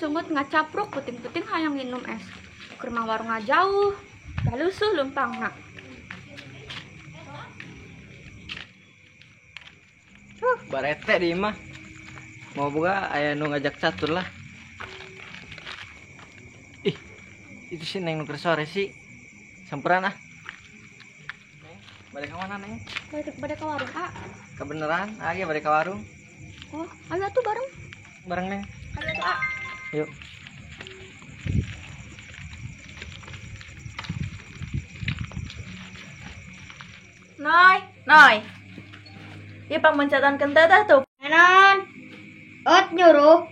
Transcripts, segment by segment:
Sungut ngacapruk puting-puting hayang nginum es. Keur mah warungna jauh. Dah lusuh leumpangna. Barete di imah. Mau buka aya nu ngajak catur lah. Ih, itu si Neng nu keur sore sih. Samperan ah. Neng, balik ka mana, Neng? Balik ka warung, ah. Kebeneran, aya balik ka warung. Oh, ayo tuh bareng. Bareng, Neng. Ayo tuh, ah. Yuk. Noi, noi. Ieu pangmencetan kenteu teh tuh. Naon? Ot nyuruh.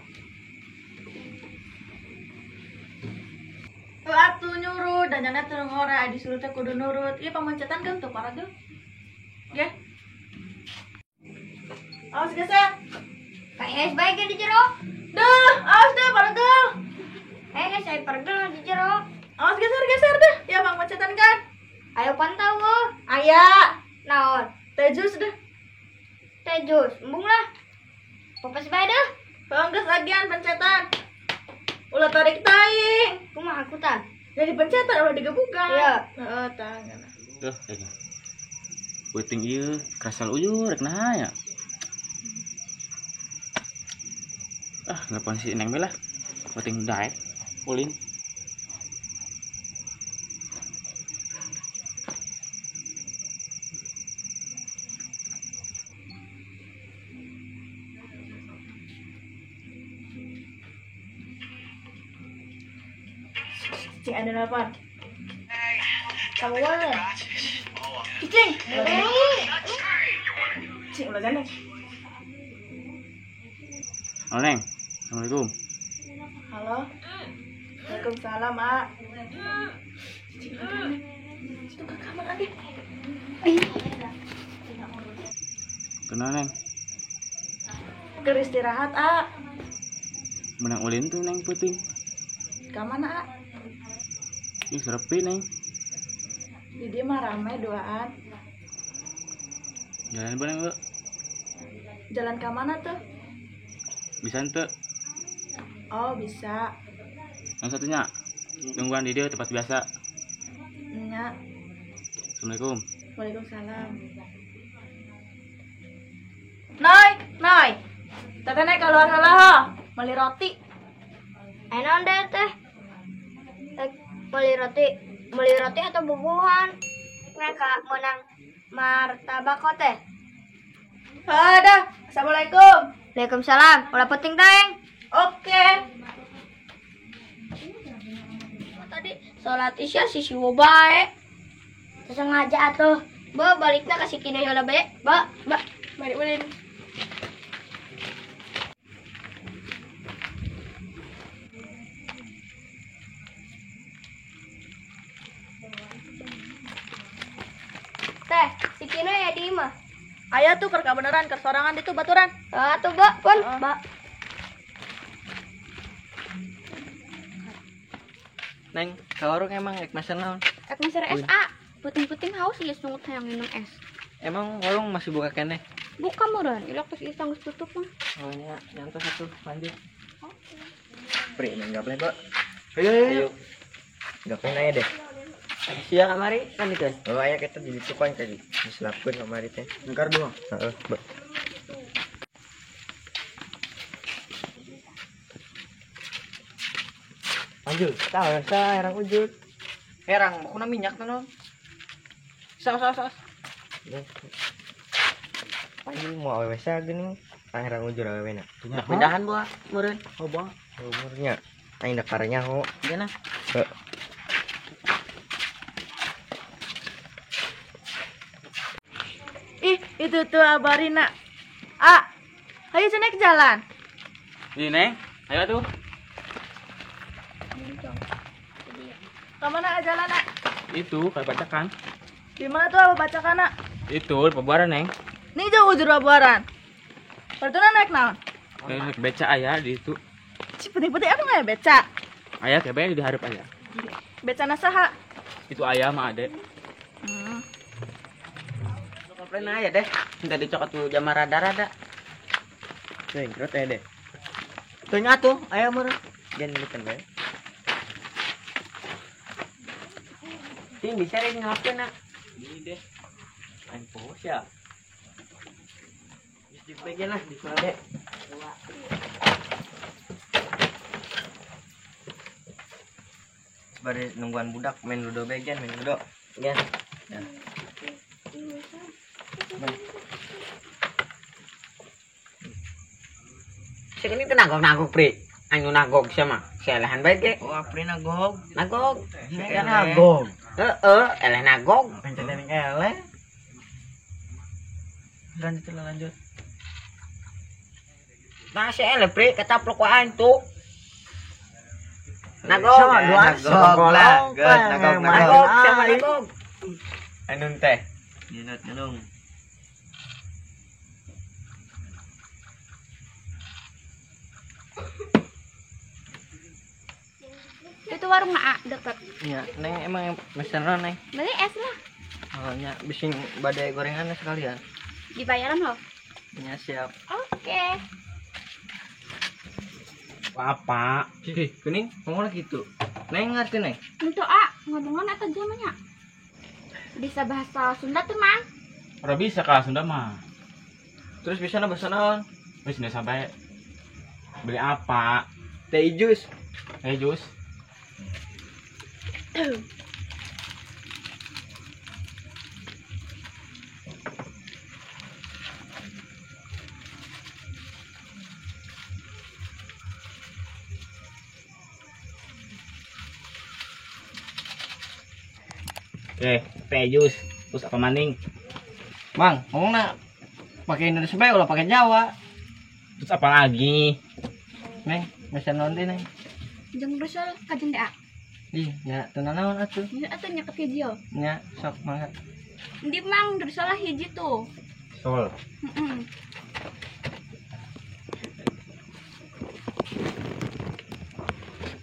Tuh atuh nyuruh, dan jangan teu ngora disuruh teh kudu nurut. Ieu pangmencetan kan tuh parah tuh. Ge. Awas geser. Kayak bae ge di jero. Duh, awas deh paragel. Saya paragel di jero. Awas geser-geser deh. Ya pangmencetan kan. Ayo pantau oh. Aya. Naon? Teh jus deh. Teh jus, embung lah. Popas bae deh. Bangges agian pencetan. Ulah tarik taing. Kumaha akutan? Jadi pencetan ulah digebukan. Iya. Heeh, tangan. Duh, eh. Peuting ieu kasal uyur rek naha ya. Ah, nelpon si Neng lah. Peuting daek ulin. Cicing ada nelpon. Kamu mana? Cicing. Cicing ulah gandeng. Halo Neng. Assalamualaikum. Halo. Waalaikumsalam, Mak. Cicing ulah gandeng. Itu ke kamar ade. Kenal Neng? Keur istirahat, A. Menang ulin tuh Neng peuting. Ka mana, A? Ih, serepi, Neng. Di dia mah rame duaan. Jalan bareng, Bu. Jalan ke mana tuh? Bisa ente. Oh, bisa. Yang satunya, tungguan di dia tempat biasa. Nya. Assalamualaikum. Waalaikumsalam. Noi, noi. Teteh naik keluar heula ho, beli roti. Ayo deh teh. Beli roti atau bubuhan. Mereka menang martabak teh. Ada. Assalamualaikum. Waalaikumsalam. Ulah penting teng. Oke. Tadi sholat isya sisi bae. Sengaja atuh. Ba balikna ka si Kino heula bae. Ba, ba, balik ulin. Teh, si Kino ya di imah. Aya tuh keur kabeneran keur sorangan ditu baturan. Atuh, Ba, pun, Ba. Neng, ka warung emang rek mesen naon? Rek mesen es A. Puting-puting haus ieu sungut hayang minum es. Emang warung masih buka keneh? Buka meureun, ilok tos ieu geus tutup mah. Oh nya, nyantos atuh, lanjut. Oke. Pri, main gaple, Pak. Ayo, ayo. Gaple nanya deh. Sia kamari kan itu. Oh, aya kita jadi tukang tadi. Diselapkeun kamari teh. Nengkar doang. Heeh, Pak. Lanjut, tahu sa herang ujud. Herang, bakuna minyak naon? Saos saos saos. Anjing mau awewe sa geuning. Ah herang ujur awewe na. Pindahan buah meureun. Oh, buah. Umurnya aing da karenya ho. Gana. Heeh. Ih, itu tuh Abarina. A, ayo cenah ke jalan. Ih, Neng. Ayo tuh. Kemana jalan, A? Itu, kayak bacakan. Di mana tuh apa bacakan, A? Itu, di pabuaran, Neng. Nih jauh ujur pabuaran. Fortuna naik naon? Naik beca aya di itu. Ci putih-putih apa nggak ya beca? Aya kebe di hareup aya. Beca na saha? Itu aya mah ade. Komplain aja deh. Minta dicokot tuh jam rada-rada. Tuh, kerot ya deh. Tuh nyatu, aya meureun. Jangan lupa bae. Ting bisa rek ngapain nak? Ini deh. Aing poho sia. Geus dibagian lah di deh. Bari nungguan budak main ludo bagian main ludo. Gian. Ya. Sing ini nagog-nagog, Pri. Anu nagog sia mah. Sialahan bae ge. Oh, Apri nagog. Nagog. Nagog. Heeh, eleh nagog. Pencet yang eleh. Lanjut lah, lanjut. Nah, si eleh, Pri, ketaplok wae tuh. Nagog. Nagog lah, nagog, nagog sama nagog. Anun teh. Dinot nulung. Itu warung mak deket. Iya, Neng emang mesen naon, Neng? Beli es lah. Oh, nya bising badai gorengan sekalian. Dibayaran loh. Nya siap. Oke. Apa? Ih, kuning ngomong gitu. Neng ngerti, Neng? Untuk A, ngomongnya atau jamanya? Bisa bahasa Sunda tuh, Mang? Ora bisa ka Sunda mah. Terus bisa na bahasa naon? Wis udah sampai beli apa? Teh jus. Teh jus. Oke, teh jus, terus apa maning? Mang, ngomong nak pakai Indonesia bae ulah pakai Jawa. Terus apa lagi? Neng, mesen naon deui, Neng? Jeung risol kajen teh, A. Ih, nya teu nanaon atuh. Nya atuh nyeket hiji yo. Nya, sok mangga. Di Mang, risol hiji tuh. Sol. Heeh.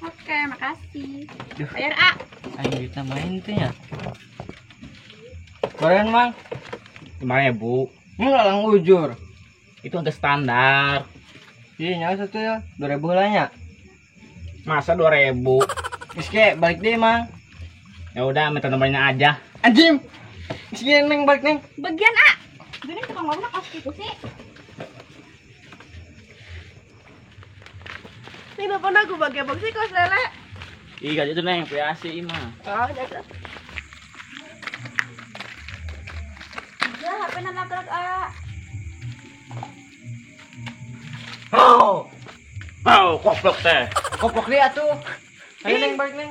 Oke, makasih. Duh. Bayar, A. Aing duitna main teh nya. Gorengan, Mang. 5.000. Enggak lang ujur. Itu harga standar. Iya, nyawa satu ya. 2.000 lah nya. Masa 2.000? Geus ke, balik deh, Mang. Ya udah, minta nomornya aja. Anjing. Geus ge, Neng, balik, Neng. Bagian A. Gini tukang warung kos gitu sih. Ini bapak aku bagi abang sih kos lele. Ih, gaji itu Neng, kreasi mah. Oh, jaga. Ya, HP nabrak A. Oh. Oh, koplok teh. Koplok dia tuh. Ayo Neng, balik Neng.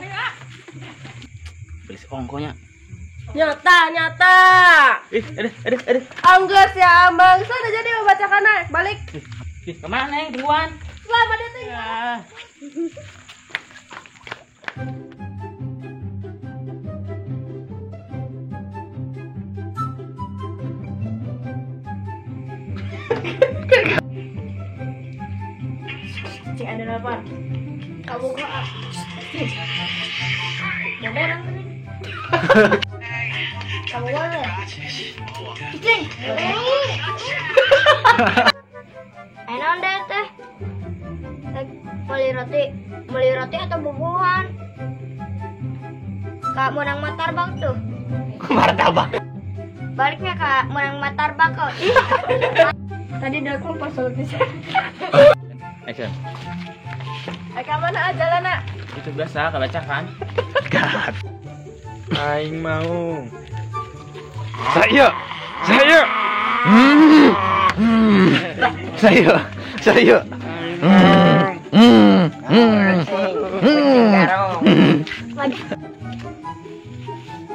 Beli ongkonya. Nyata, nyata. Ih, aduh. Angges ya, Amang. Sudah jadi membacakan naik, balik. Ih, kemana Neng? Duluan. Selamat datang. Ya. Cik ada apa? Kamu kok? Kamu orang ini? Kamu mana? Cing. Enak deh teh. Beli roti atau bubuhan? Kak menang matarbak tuh. Martabak. Baliknya Kak menang matarbak kok. Tadi udah aku lupa sholat isya. Action. Ka mana aja lah nak? Itu biasa kalau kan. God. Aing mau. Saya. Saya.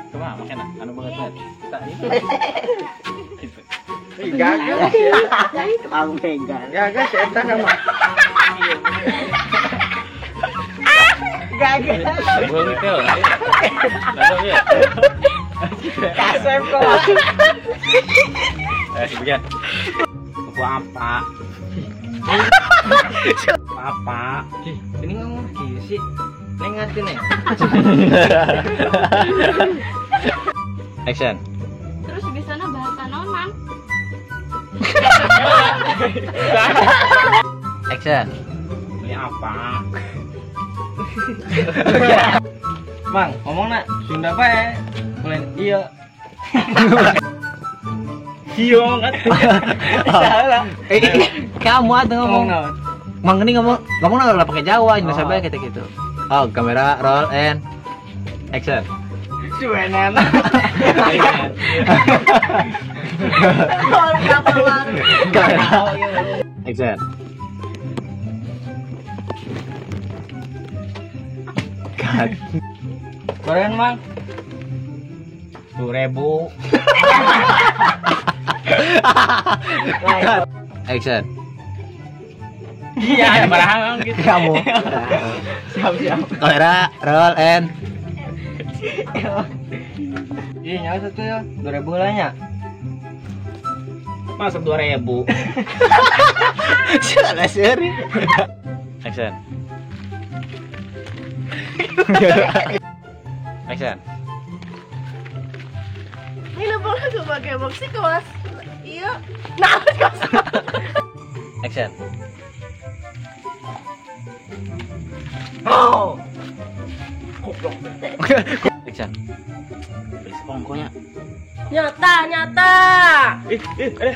Coba makan anu banget banget. Gagal. Gagal si eta sama. Gagal. Beung teh. Langsung ya. Kasep kok. Bagian. Buku apa? Apa? Ini ngomong kieu sih. Neng ngerti neng. Action. Terus di sana bahasa naon, Mang? Action. Beli apa? Mang, ngomong nak Sunda bae. Mulai iya. Iya kan. Salah. Kamu atuh ngomong. Mang ini ngomong ngomong lah pakai Jawa, Indonesia bae kita gitu. Oh, kamera roll and action. Suwenan. Kamera. Action. Cut. Korean, Mang. 2000. Cut. Action. Iya, barang gitu. Kamu. Siap-siap. Kamera roll and Iya, nyawa satu ya. 2000 lah nya. Masuk 2000. Salah seri. Action. Action. Ini lu sebagai boxi kelas. Iya. Nah, kelas. Action. Oh. Goblok. Action. Beli sepongkonya. Nyata, nyata. Ih, ih, eh.